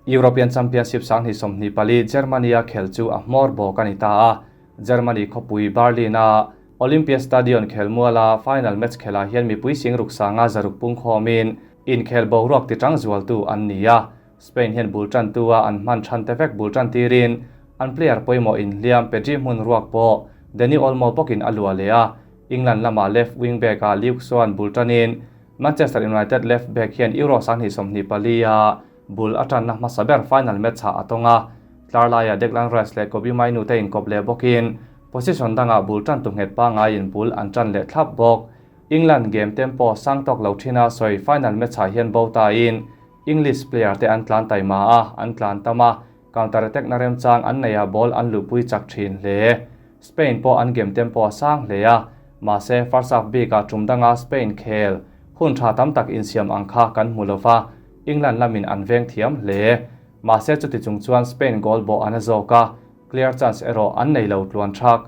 European Championship 2024 Germany-a khel chu a hmawr bawk a ni ta a. Germany khawpui Berlin-a Olympiastadion khelmuala final match khelah hian mipui singruk sanga zaruk pungkhawmin inkhel boruak tichang zualtu an ni a. Spain hian bul tantu a an hman than te vek bul tan tirin an player pawimawh inhliam Pedri hmun ruak pawh Dani Olmo bawkin a luah leh a. England lama left wing back ah Luke Shaw an bul tanin Manchester United left back hian Euro 2024 a bul a tanna hmasa ber final match ah a tawng a. Tlar laiah Declan Rice leh Kobbie Mainoo te inkawp leh bawkin position dangah bul tantu nghet pangaiin bul an tan leh thlap bawk. England game tempo sang tawk lo thina sawi final match ah hian bo tain English player te an tlan taima a, an tlan tam a, counter attack na remchang an nei a ball an luhpui chak thin hle. Spain pawh an game tempo a sang hle a, mahse first half bikah tum danga Spain khel hun tha tam tak insiam ang kha kan hmu lova, England lamin an veng thiam hle. Mahse chuti chung chuan Spain goal bawh an a zawk a, clear chance erawh an nei lo tluan thak.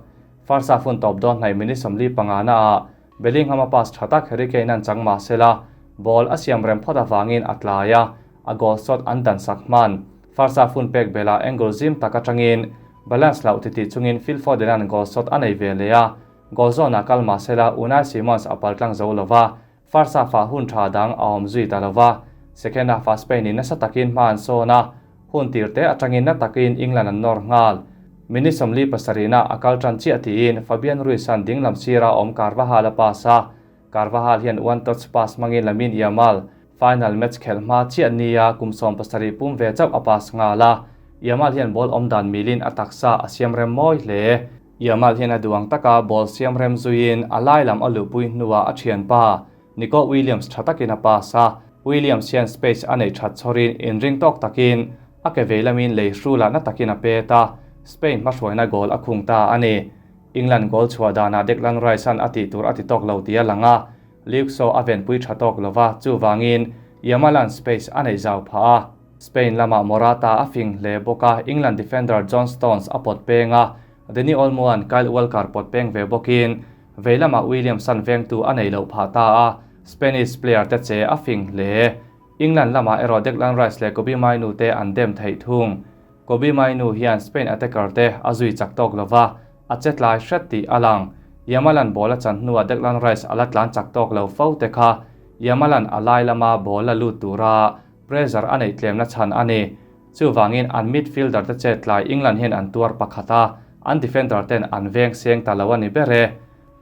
First half hun tawp dawn hnaih minute 45 na ah Bellingham a pass tha tak Harry Kane an chang mahsela ball a siam rem phawt avangin a tlai a, a goal shot an dan sak hman. First half hun pek belah angle zim tak atangin balance loh titih chungin Phil Foden an goal shot a nei ve leh a, goal zawnah kal mahsela Unai Simons a paltlang zo lova, first half ah hun tha dang a awm zui ta lova. Second half ah Spain in nasa takin hma an sawn a, hun tir te atangin na takin England an nawr nghal. Minute 47 na a kal tan chiah tiin Fabian Ruiz an dinglam sira awm Carvajal a pass a, Carvajal hian one touch pass hmangin Lamine Yamal final match khel hma chiah nia kum 17 pum ve chauh a pass nghal a, Yamal hian ball awm dan milin a taksa a siam rem mawi hle. Yamal hian a duang taka ball siam rem zuiin a lai lam a luhpui hnuah a thianpa Nico Williams tha takin a pass a, Williams hian space a nei that chhawrin inring tawk takin a ke vei lamin lei hrula na takin a pet a, Spain hmahruaina goal a khung ta a ni. England goal chhuah danah Declan Rice an a tih tur a ti tawk lo tih a lang a, Luke Shaw a venpui tha tawk lova, chuvangin Yamal an space a nei zau phah a. Spain lamah Morata a fing hle bawk a, England defender John Stones a pawt peng a, Dani Olmo an Kyle Walker pawt peng ve bawkin vei lamah Williams an vengtu a nei loh phah ta a, Spanish player te che a fing hle. England lamah erawh Declan Rice leh Kobbie Mainoo te an dem theih thung. Kobbie Mainoo hian Spain attacker te a zui chak tawk lova, a che tlai hret tih a lang. Yamal an ball a chan hnuah Declan Rice a la tlan chak tawk lo fo te kha Yamal an a lai lama ball la lut tura pressure a neih tlemna chhan a ni. Chuvangin an midfielder te che tlai England hian an tuar pakhat a, an defender ten an veng seng ta lo a ni ber e.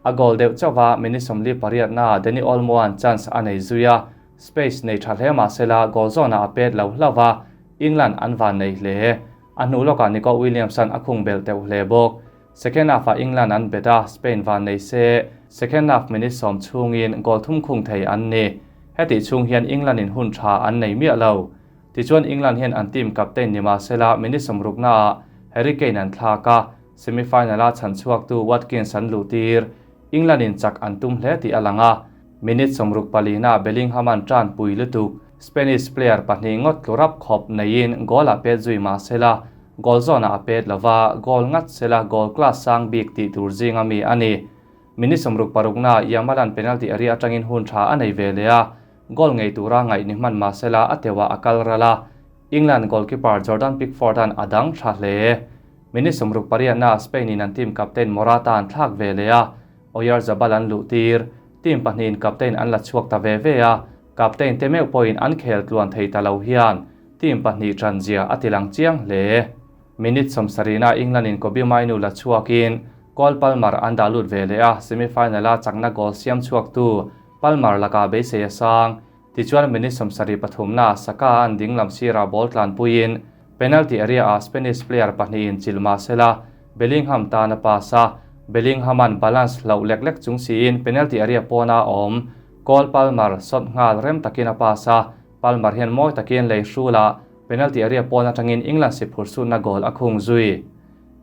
A goal deuh chauha minute 48 na Dani Olmo an chance a nei zui a, space nei tha hle mahsela goal zawnah a pet lo hlauh a, England an van nei hle. A hnu lawkah Nico Williams an a khung bel teuh hle bawk. Second half ah England an bet a, Spain van nei se second half minute 10 chhungin goal thum khung thei an ni. Heti chhung hian England in hun tha an nei miah lo. Tichuan England hian an team captain ni mahsela minute 60 na ah Harry Kane an thlak a, semi-final a chan chhuak tu Watkins an luhtir. England in chak an tum hle tih a lang a. Minute 64 na Bellingham an tan pui lutuk. Spanish player pahnih ngawt tlurap khawp neiin goal a pet zui mahsela goal zawnah a pet lova, goal ngat sela goal class sang bik tih tur zinga mi a ni. Minute 66 na Yamal an penalty area atangin hun tha a nei ve leh a, goal ngei tura ngaih ni hman mahsela a teuah a kal ral a. England goalkeeper Jordan Pickford an a dang tha hle. Minute 68 na Spain in an team captain Morata an thlak ve leh a, Oyarzabal an luhtir. Team pahnihin captain an la chhuak ta ve ve a, captain te meuh pawhin an khel tluan thei ta lo hian team pahnih tan zia a tilang chiang hle. Minute 70 na England in Kobbie Mainoo la chhuakin Cole Palmer an dah lut ve leh a, semi-final a chakna goal siam chhuak tu Palmer laka beisei a sang. Tichuan minute 73 na Saka an dinglam sira ball tlan puiin penalty area a Spanish player pahnihin chil mahsela Bellingham tan a pass a, Bellingham an balance hloh lek lek chung siin penalty area pawna awm Cole Palmer shot nghal rem takin a pass a, Palmer hian mawi takin lei hrula penalty area pawn atangin England si phur sutna goal a khung zui.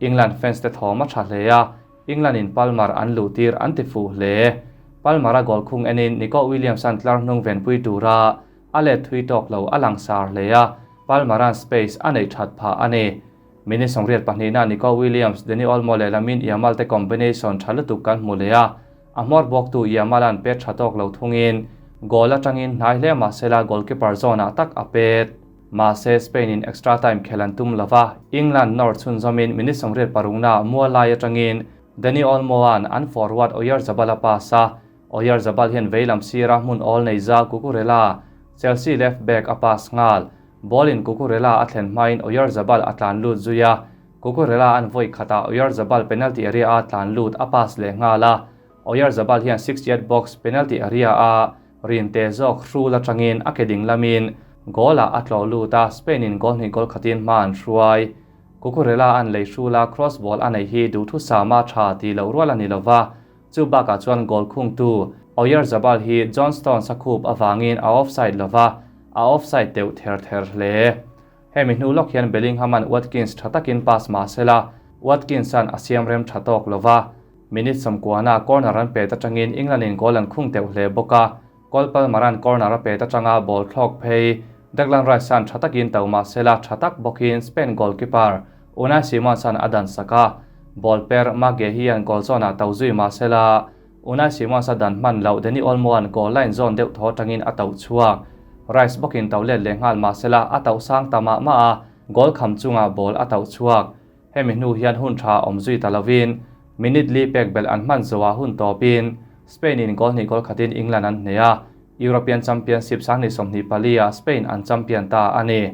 England fans te thawm a tha hle a, England in Palmer an luhtir an ti fuh hle. Palmer a goal khung enin Nico Williams an tlar hnung venpui tura a let thui tawk lo a lang sar hle a, Palmer an space a nei that phah a ni. Minute 82 na Nico Williams, Dani Olmo leh Lamine Yamal te combination tha lutuk kan hmu leh a, a hmawr bawk tu Yamal an pet tha tawk lo thungin goal atangin hnai hle mahsela goalkeeper zawnah tak a pet. Mahse, Spain in extra time khelh an tum lova, England nawr chhunzawmin minute 86 na mual lai atangin Dani Olmo-a'n an forward Oyarzabal a pass a, Oyarzabal hian veilam sira hmun awl nei zau Cucurella, Chelsea left back a pass nghal. Ball in Cucurella a thlen hmain Oyarzabal a tlan lut zui a, Cucurella an vawi khatah Oyarzabal penalty area a tlan lut a pass leh nghal a, Oyarzabal hian 60 box penalty area a rin te zawk hrul atangin a ke ding lamin goal ah a tlawh lut a, Spain in goal hnih goal khatin hma an hruai. Cucurella an lei hrul a cross ball a neih hi duhthusama tha tih loh rual a ni lova, chu bakah chuan goal khungtu Oyarzabal hi John Stones a khup avangin a offside lova, a offside deuh ther ther hle. Hemi hnu lawk hian Bellingham-a'n Watkins tha takin pass mah sela, Watkins-a'n a siam rem tha tawk lova. Minute 90-ah corner an pet atangin England-in goal an khung teuh hle bawk a, Cole Palmer-a'n corner a pet atanga ball thlawk phei Declan Rice-a'n tha takin to mah sela tha tak bawkin Spain goalkeeper Unai Simons-a'n a dan sak a, ball per Marc Guehi-a'n goal zawnah to zui mah sela Unai Simons-a dan hman loh Dani Olmo-a'n goal line zawn deuh thaw atangin a to chhuak. Rice bawkin to let leh nghal mah sela a to sang ta mah mah a, goal kham chungah ball a to chhuak. Hemi hnu hian hun tha awm zui ta lovin minute li pek belh an hman zawhah hun tawpin Spain in goal hnih goal khatin England an hneh a, European Championship 2024 ah Spain an champion ta a ni.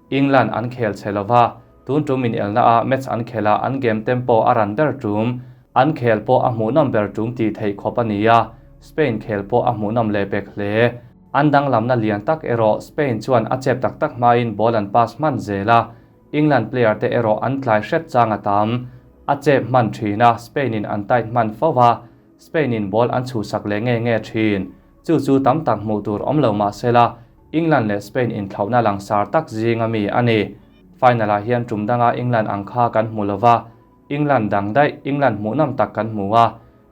England an khel che lova, tun tum in elna ah match an khel a an game tempo a ran ber tum, an khel pawh a hmuhnawm ber tum tih theih khawp a ni a, Spain khel pawh a hmuhnawm leh pek hle. An danglamna lian tak erawh Spain chuan a chep tak tak hmain ball an pass hman zel a, England player te erawh an tlai hret chang a tam. A chep hman thin a, Spain in an tight hman fo va, Spain in ball an chhuhsak leh nge nge thin. Chu chu tam tak hmuh tur awm lo mah sela, England leh Spain inthlauhna langsar tak zinga mi a ni. Final ah hian tum danga England ang kha kan hmu lova, England dang daih England hmuhnawm tak kan hmu a.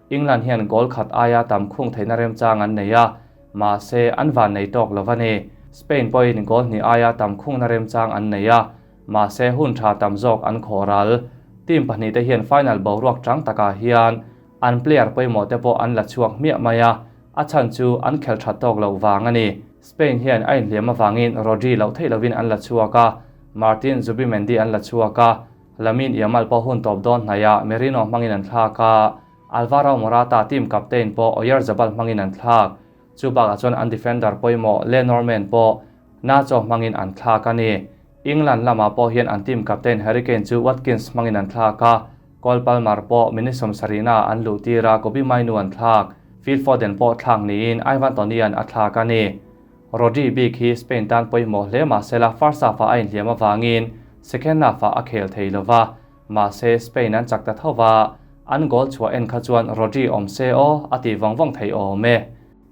England hian goal khat aia tam khung theihna remchang an nei a, mahse an van nei tawk lo a ni. Spain pawhin goal hnih aia tam khungna remchang an nei a, mahse hun tha tam zawk an khawh ral. Team pahnih te hian final boruak chang takah hian an player pawimawh te pawh an la chhuak hmiah mai a, a chhan chu an khel that tawk loh vang a ni. Spain hian a inhliam avangin Rodri loh theih lovin an la chhuak a, Martin Zubimendi an la chhuak a, Lamine Yamal pawh hun tawp dawn hnaihah Merino hmangin an thlak a, Alvaro Morata team captain pawh Oyarzabal hmangin an thlak. Chu bakah chuan an defender pawimawh Le Normand pawh Nacho hmangin an thlak a ni. England lamah pawh hian an team captain Harry Kane chu Watkins hmangin an thlak a, Cole Palmer pawh minute 70-ah an luh tir a, Kobbie Mainoo an thlak. Phil Foden pawh thlak niin Ivan Toney-a'n a thlak a ni. Rodri bik hi Spain tan pawimawh hle mah sela first half-ah a inhliam avangin second half-ah a khel thei lova, mahse Spain an chak ta tho va, an goal chhuah en kha chuan Rodri awm se aw a ti vawng vawng thei awm e.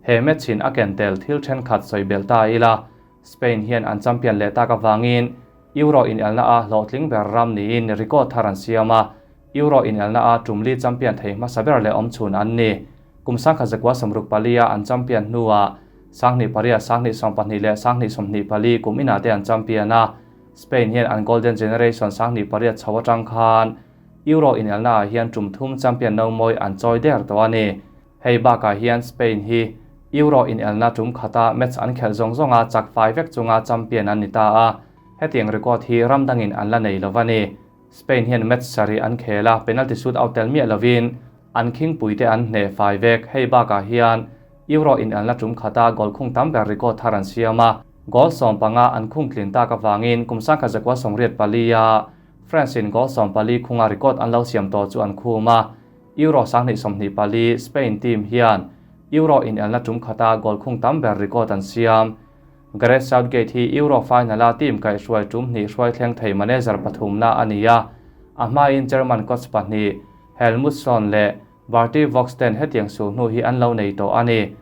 He match in a ken tel thil thenkhat sawi belh ta ila, Spain hian an champion leh tak avangin Euro inelna a hlawhtling ber ram niin record thar an siam a, Euro inelna a tumli champion thei hmasa ber leh awm chhun an ni. Kum 1964 a an champion hnuah 2008, 2012 leh 2024 kum inah te an champion a, Spain hian an golden generation 2008 chho atang khan Euro inelna ah hian tum thum champion no mawi an chawi der tawh a ni. Hei bakah hian Spain hi Euro inelna tum khata match an khelh zawng zawnga chak fai vek chunga champion an ni ta a, hetiang record hi ram dangin an la nei lo a ni. Spain hian match sarih an khel a, penalty shoot out tel miah lovin an khingpui te an hneh fai vek. Hei bakah hian Euro inelna tum khata goal khung tam ber record thar an siam a, goal 15 an khung tlin tak avangin kum 1984 a France in goal 14 khunga record an lo siam tawh chu an khum a. Euro 2024 Spain team hian Euro inelna tum khata goal khung tam ber record an siam. Gareth Southgate hi Euro final a team kaih hruai tum hnih hruai thleng thei manager pathumna a ni a, a hmain German coach pahnih Helmut Schön leh Berti Vogts ten hetiang sul hnu hi an lo nei tawh a ni.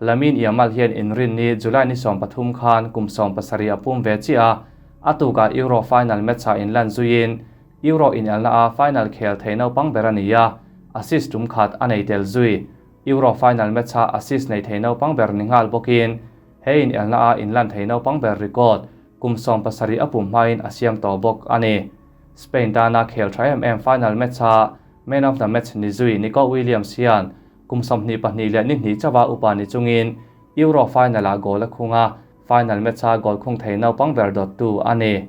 Lamine Yamal hian inrin ni July ni 13 khan kum 17 a pum ve chiah a, a tukah Euro final match ah inlan zuiin Euro inelna a final khel thei naupang ber a ni a, assist tum khat a nei tel zui. Euro final match ah assist nei thei naupang ber ni nghal bawkin he inelna a inlan thei naupang ber record kum 17 a pum hmain a siam tawh bawk a ni. Spain tana khel tha em em final match ah man of the match ni zui Nico Williams hian kum 22 leh ni hnih chawa upa ni chungin Euro final ah goal a khung a. Final match-a goal khung thei naupang ber dawttu a ni.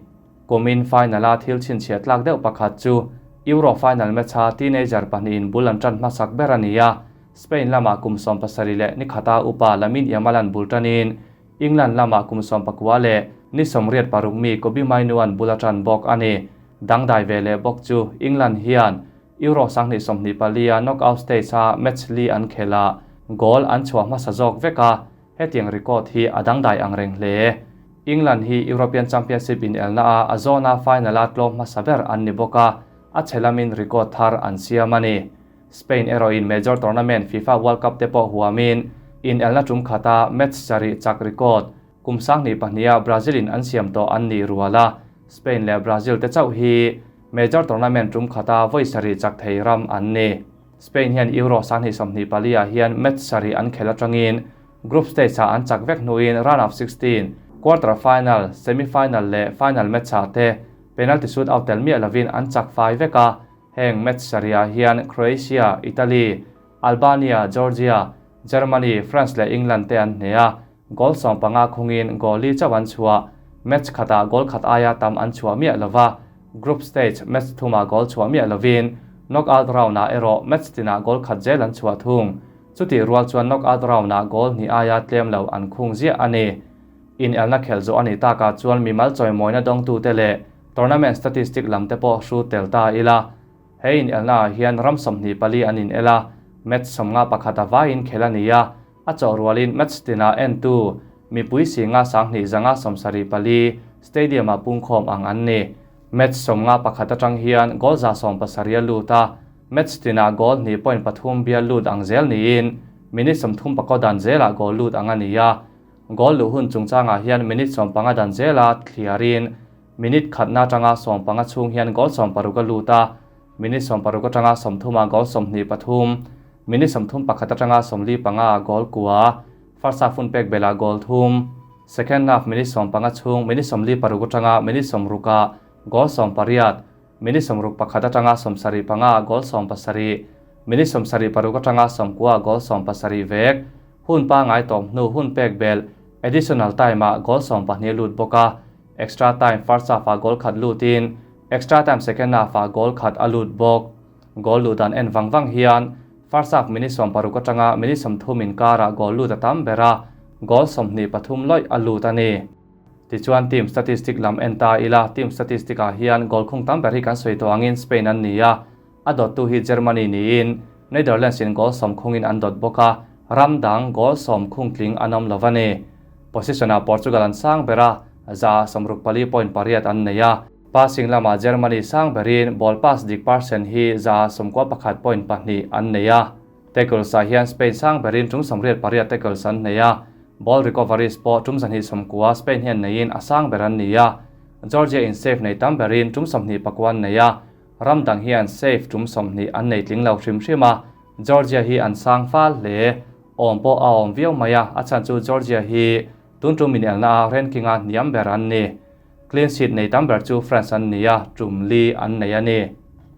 Kumin final-a thil chhinchhiah tlak deuh pakhat chu Euro final match-a teenager pahnihin bul an tan hmasak ber a ni a, Spain lamah kum 70 leh ni khata upa Lamine Yamal-a'n bul tanin England lamah kum 19 leh ni 86 mi Kobbie Mainoo-a'n bul a tan bawk a ni. Dangdai ve leh bawk chu England hian Euro 2024-a knockout stage-a match li an khelh a, goal an chhuah hmasa zawk vek a, hetiang record hi a dangdai ang reng hle. England hi European Championship inelna-a a zawna final-a tlawm hmasa ber an ni bawk a, a chhe lamin record thar an siam a ni. Spain erawhin major tournament FIFA World Cup te pawh huamin inelna tum khata match sarih chak record kum 2002-a Brazil-in an siam tawh an nih rual a, Spain leh Brazil te chauh hi major tournament tum khata vawi sarih chak thei ram an ni. Spain hian Euro 2024-ah hian match sarih an khelh atangin group stage-ah an chak vek hnuin round of 16, quarter final, semi final leh final match-ah te penalty shootout tel miah lovin an chak fai vek a. Heng match sarihah hian Croatia, Italy, Albania, Georgia, Germany, France leh England te an hne a, goal 15 khungin goal li chauh an chhuah. Match khatah goal khat aia tam an chhuah miah lova, group stage match thumah goal chhuah miah lovin knockout round-ah erawh match tinah goal khat zel an chhuah thung. Chutih rual chuan knockout round-ah goal hnih aia tlem lo an khung ziah a ni. Inelna khelh zawh a nih takah chuan mimal chawimawina dawngtute leh tournament statistic lam te pawh hru tel ta ila. He inelnaah hian ram 24 an inel a, match 51 a vaiin khelh a ni a, a chawh rualin match tinah entu mipui singa 2,174 stadium-ah pungkhawm ang an ni. Match 51 atang hian goal 170 a lut a, match tinah goal hnih point pathum bial lut ang zel niin minute 34 dan zelah goal lut ang a ni a. Goal luh hun chungchangah hian minute 15 dan zela thliarin minute khatna atanga 15 chhung hian goal 60 a lut a, minute 60 atanga 30 goal 23, minute 31 atanga 45 goal kua, first half hun pek bela goal thum, second half minute 15 chhung minute 46 atanga minute 60 goal 18, minute 61 atanga 75 goal 17, minute 76 atanga 90 goal 17 vek. Hun pangai tawm hnu hun pek bel additional time-ah goal 12 lut bawk a, extra time first half-ah goal khat lutin extra time second half-ah goal khat a lut bawk. Goal lut dan en vang vang hian first half minute 60 atanga minute 30 inkarah goal lut a tam ber a, goal 23 lawih a lut a ni. Tichuan team statistic lam en ta ila, team statistic-ah hian goal khung tam ber hi kan sawi tawh angin Spain an ni a, a dawttu hi Germany niin Netherlands in goal 10 khungin an dawt bawk a, ram dang goal 10 khung tling an awm lo a ni. Position-ah Portugal an sang ber a, za 64.8 an nei a. Passing lamah Germany sang berin ball pass dik percent hi za 91.2 an nei a. Tackles-ah hian Spain sang berin tum 88 tackles an nei a, ball recoveries pawh tum 190 Spain hian neiin a sang ber an ni a. Georgia in save nei tam berin tum 29 an nei a, ram dang hian save tum 20 an nei tling lo hrim hrim a. Georgia hi an sang fal hle, awm pawh a awm viau mai a, a chhan chu Georgia hi tun tum inelna a ranking-a hniam ber an ni. Clean sheet nei tam ber chu France an ni a, tum li an nei a ni.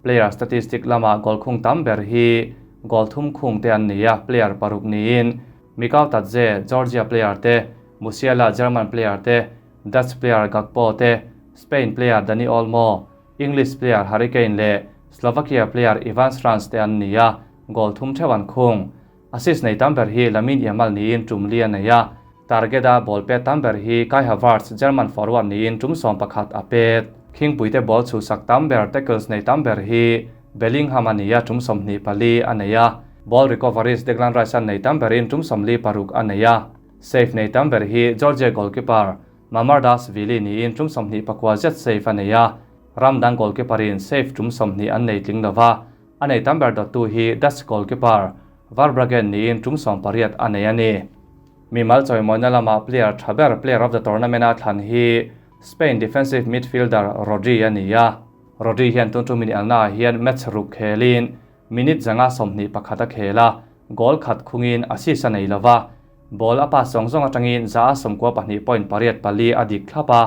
Player statistic lama goal khung tam ber hi goal thum khung te an ni a, player paruk niin Mikautadze Georgia player te, Musiala German player te, Dutch player Gakpo te, Spain player Dani Olmo, English player Harry Kane leh Slovakia player Ivan Schranz te an ni a, goal thum theuh an khung. Assist nei tam ber hi Lamine Yamal niin tum li a nei a, target-a ball pet tam ber hi Kai Havertz German forward niin tum 11 a pet. Khingpuite ball chhuhsak tam ber tackles nei tam ber hi Bellingham a ni a, tum 24 a nei a, ball recoveries Declan Rice an nei tam berin tum 46 a nei a. Save nei tam ber hi Georgia goalkeeper Mamardashvili niin tum 29 zet save a nei a, ram dang goalkeeperin save tum 20 an nei tling lova, a nei tam ber dawttu hi Dutch goalkeeper Verbruggen niin tum 18 a nei a ni. Mimal chawimawina lama player tha ber player of the tournament a thlan hi Spain defensive midfielder Rodri a ni a. Rodri hian tun tum inelnaah hian match ruk khelin minute 121 a khel a, goal khat khungin assist a nei lova, ball a pass zawng zawng atangin za 92.84 a dik thlap a,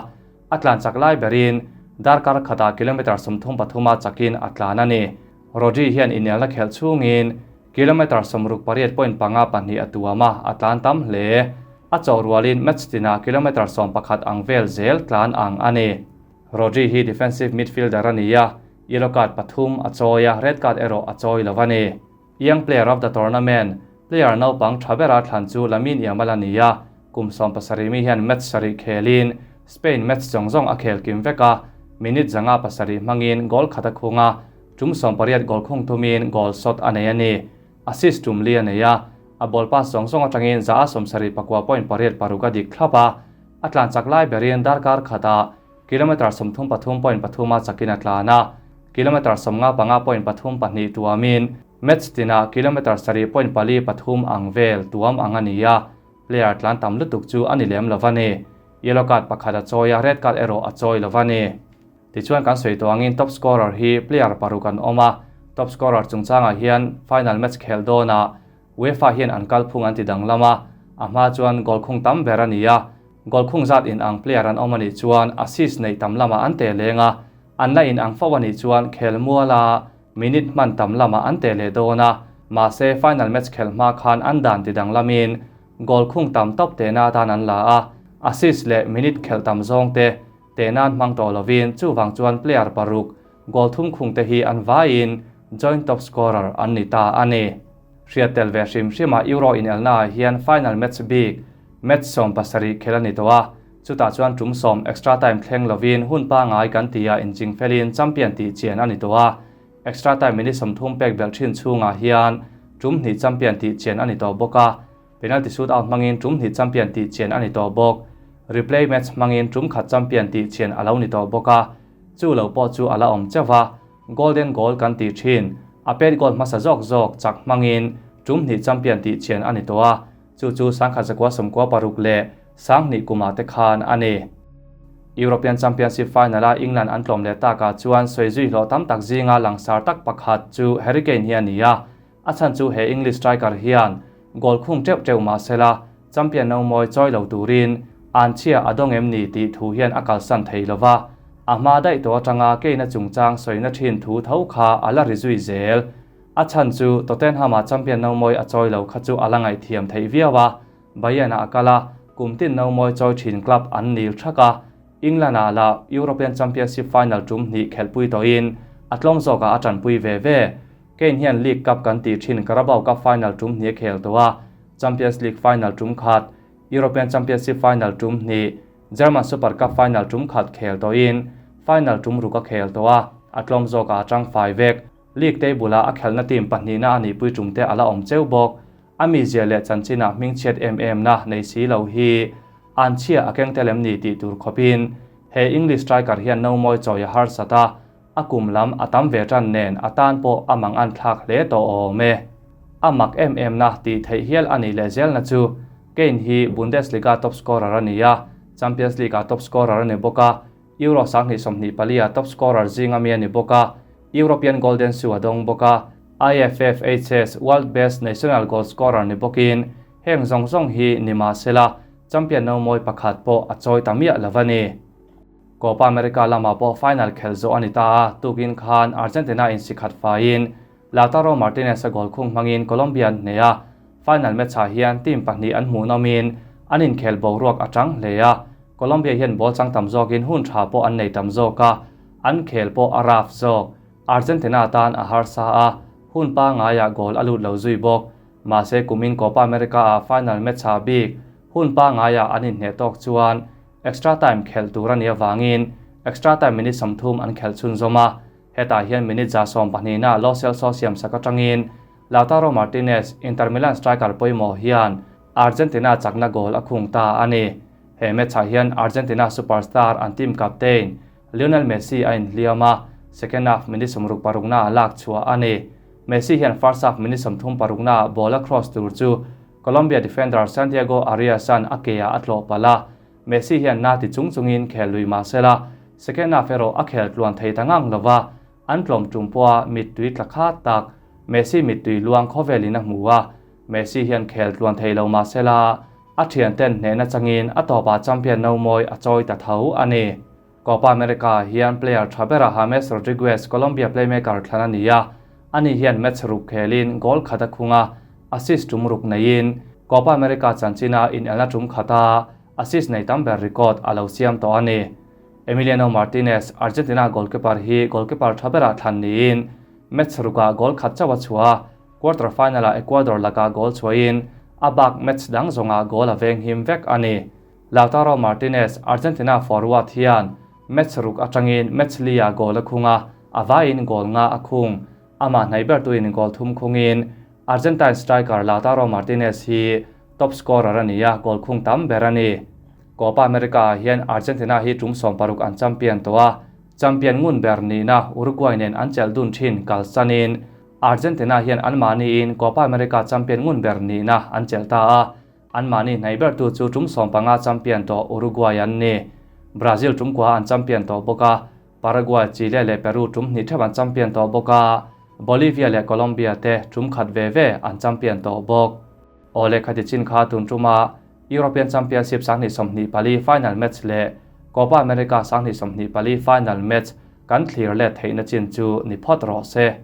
a tlan chak lai berin darkar khata kilometer 33 a chakin a tlan a ni. Rodri hian inelna khelh chhungin kilometer 68.52 a tuam a, a tlan tam hle. A chawh rualin match tinah kilometre 11 ang vel zel tlan ang a ni. Rodri hi defensive midfielder a ni a, yellow card pathum a chawi a, red card erawh a chawi lo a ni. Young player of the tournament, player naupang tha bera thlan chu Lamine Yamal a ni a, kum 17 mi hian match sarih khelin Spain match zawng zawng a khel kim vek a, minute 507 hmangin goal khat a khung a, tum 18 goal khung tumin goal shot a nei a ni. Assist tum li a nei a, a ball pass zawng zawng atangin 76.86 a dik thlap a, a tlan chak lai berin darkar khatah kilometre 33.3 a chakin a tlan a, kilometre 55.32 tuamin match tinah kilometre 7.43 ang vel tuam ang a ni a, player tlan tam lutuk chu a ni lem lo a ni. Yellow card pakhat a chawi a, red card erawh a chawi lo a ni. Tichuan kan sawi tawh angin top scorer hi player paruk an awm a, top scorer chungchangah hian final match khel dawnah UEFA hian an kalphung an ti danglam a, a hma chuan goal khung tam ber a ni a, goal khung zat in ang player an awm a nih chuan assist neih tam lamah an teh leng a, an la in ang fo a nih chuan khel muala minute hman tam lamah an teh leh dawn a, mahse final match khel hma khan an dan ti danglamin goal khung tam tawp tehna atan an la a, assist leh minute khelh tam zawng te tehna an hmang tawh lovin chuvang chuan player paruk goal thum khung te hi an vaiin joint top scorer an ni ta a ni. Hriat tel ve hrim hrima Euro in elna ah hian final match bik match 17 khel a ni tawh a, chutah chuan tum 10 extra time thleng lovin hun pangai kan ti a inching felin champion tih chian a ni tawh a, extra time minute 30 pek belh thin chhungah hian tum hnih champion tih chian a ni tawh bawk a, penalty shoot out hmangin tum hnih champion tih chian a ni tawh bawk, replay match hmangin tum khat champion tih chian a lo ni tawh bawk a, chu lo pawh chu a la awm chauh a, golden goal kan tih thin, a pet goal hmasa zawk zawk chak hmangin tum hnih champion tih chian a ni tawh a, chu chu 1996 leh 2000 kuma te khan a ni. European Championship final a England an tlawm leh takah chuan sawi zui hlawh tam tak zinga langsar tak pakhat chu Harry Kane hi a ni a, a chhan chu he English striker hian goal khung teuh teuh mahsela champion no mawi chawi lo turin an chhia a dawng em ni tih thu hian a kalsan thei lova, a hma daih tawh atanga Kane a chungchang sawina thin thu tho kha a la ri zui zel. A chhan chu Tottenham a champion no mawi a chawi lo kha chu a la ngaihthiam theih viau a, Bayern a kal a, kum tin no mawi chawi thin club an nil thak a, England ah la European Championship final tum hnih khelhpui tawhin a tlawm zawkah a tanpui ve ve. Kane hian League Cup kan tih thin Carabao Cup final tum hnih a khel tawh a, Champions League final tum khat, European Championship final tum hnih, German Super Cup final tum khat khel tawhin final tum ruk a khel tawh a, a tlawm zawkah a tang fai vek. League table a a khelna team pahnihna a nihpui tum te a la awm cheu bawk. A mizia leh chanchinah hming chhiat em em na nei si lo hi an chhia a keng tel em ni tih tur khawpin he English striker hian no mawi chawi a harsat a, a kum lam a tam ve tan nen a tan pawh a mang an thlak hle tawh awm e. A mak em em na tih theih hial a nih leh zel na chu Kane hi Bundesliga top scorer a ni a, Champions League-a top scorer a ni bawk a, Euro 2024 a top scorer zinga mi a ni bawk a, European Golden Shoe a dawng bawk a, IFFHS World Best National Goal Scorer ni bawkin heng zawng zawng hi ni mahsela champion no mawi pakhat pawh a chawi ta miah lo a ni. Copa America lamah pawh final khel zawh a ni ta a, tukin khan Argentina in sikhat faiin Lautaro Martinez a goal khung hmangin Colombia an hneh a, final match ah hian team pahnih an hmuh nawmin an inkhel boruak a tang hle a, Colombia hian ball chang tam zawkin hun tha pawh an nei tam zawk a, an khel pawh a rough zawk. Argentina tan a harsa a, hun pangaiah goal a lut lo zui bawk. Mahse kumin Copa America ah final match ah bik hun pangaiah an inhneh tawk chuan extra time khelh tur a nih avangin extra time minute 30 an khelh chhunzawm a, hetah hian minute 12 na Lo Celso siam sak atangin Lautaro Martinez, Inter Milan striker pawimawh hian Argentina chakna goal a khung ta a ni. He match ah hian Argentina superstar an team captain Lionel Messi a inhliam a, second half minute 66 na a lak chhuah a ni. Messi hian first half minute 36 na ball a cross tur chu Colombia defender Santiago Arias an a ke ah a tlawh palh a, Messi hian na ti chung chungin khel lui mahsela second half erawh a khel tluan thei ta ngang lova, an tlawm tum pawha mittui tla khat tak Messi mittui luang khawvelin a hmu a, Messi hian khel tluan thei lo mahsela a thian ten hnehna changin a tawpah champion no mawi a chawi ta tho a ni. Copa America hian player tha bera James Rodriguez Colombia playmaker thlan a ni a, ani hian match ruk khelin goal khat a khung a, assist tum ruk neiin Copa America chanchina inelna tum khata assist nei tam ber record a lo siam tawh a ni. Emiliano Martinez, Argentina goalkeeper hi goalkeeper tha berah thlan niin match rukah goal khat chauh a chhuah a, quarter final-ah Ecuador lakah goal chhuahin a bak match dang zawngah goal a veng him vek a ni. Lautaro Martinez, Argentina forward hian match ruk atangin match li-ah goal a khung a, a vaiin goal nga a khung. Amah hnaih bertuin goal thum khungin Argentine striker Lautaro Martinez hi top scorer a ni a, goal khung tam ber a ni. Copa America-ah hian Argentina hi tum 60 an champion tawh a, champion ngun ber nihna Uruguay nen an chelh dun thin kalsanin Argentina hian anmahniin Copa America champion ngun ber nihna an chelh ta a, anmahni hnaih bertu chu tum 15 champion tawh Uruguay an ni. Brazil tum kua an champion tawh bawk a, Paraguay, Chile leh Peru tum hnih theuh an champion tawh bawk a, Bolivia leh Colombia te tum khat ve ve an champion tawh bawk. Aw leh khati chin kha tun tuma European Championship 2024 final match leh Copa America 2024 final match kan thlir let theihna chin chu ni phawt rawh se.